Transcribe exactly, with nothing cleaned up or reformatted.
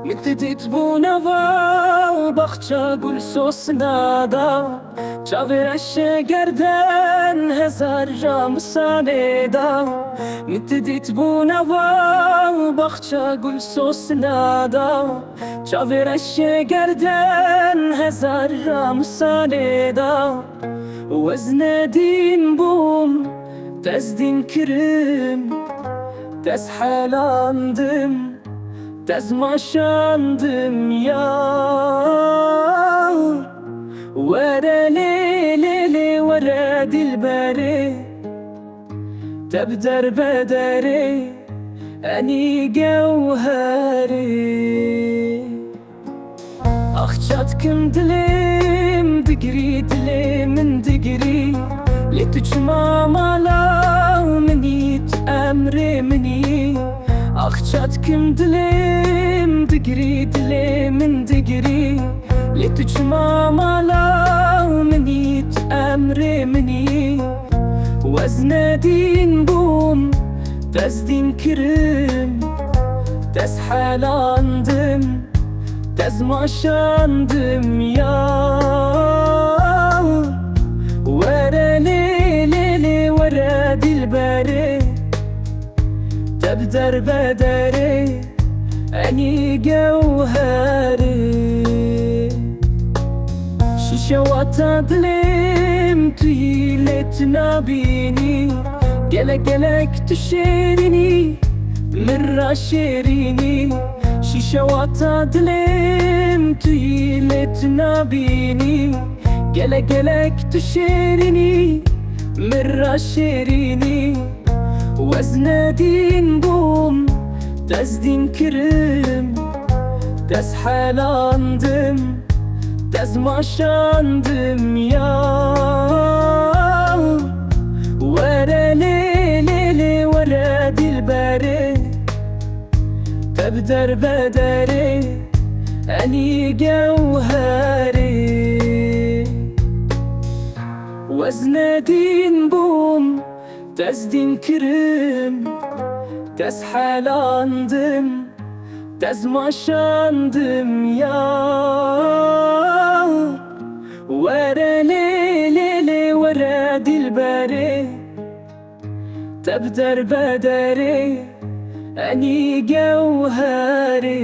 Min te dît bû nava baxça gul sosna da, çavê reşê gerden hezar ramusanê da. Min te dît bû nava baxça gul sosna da, çavê reşê gerden hezar ramusanê da. Weznedîn bûm, tezdîn kirim, tez helandim, tez maşandim ya. Were lê lê lê were dilberê, te bi derbederê, enî gewherê. Ax çatkim dilê min digirî, dilê min digirî. Lê tu çima mala min î, tu emrê min î. Ax çatkim dilê min digirî, dilê min digirî. Lê tu çima mala min î, tu emrê min î. Weznedîn bûm, tezdîn kirim, tez helandim, tez maşandim ya. Were lê lê lê were dilberê, te bi derbederê, enî gewherê. Şîşewata dilê min tu yî lê tu nabînî. Gelek gelek tu şêrînî, min ra şêrînî. Şîşewata dilê min tu yî lê tu nabînî. Gelek gelek tu şêrînî, min ra şêrînî. Weznedîn bûm, tezdîn kirim, tez helandim, tez maşandim ya. Were lê lê lê were dilberê, te bi derbederê, enî gewherê. Weznedîn bûm, tezdîn kirim, tez helandim, tez maşandim ya. Were lê lê lê were dilberê, te bi derbederê, enî gewherê.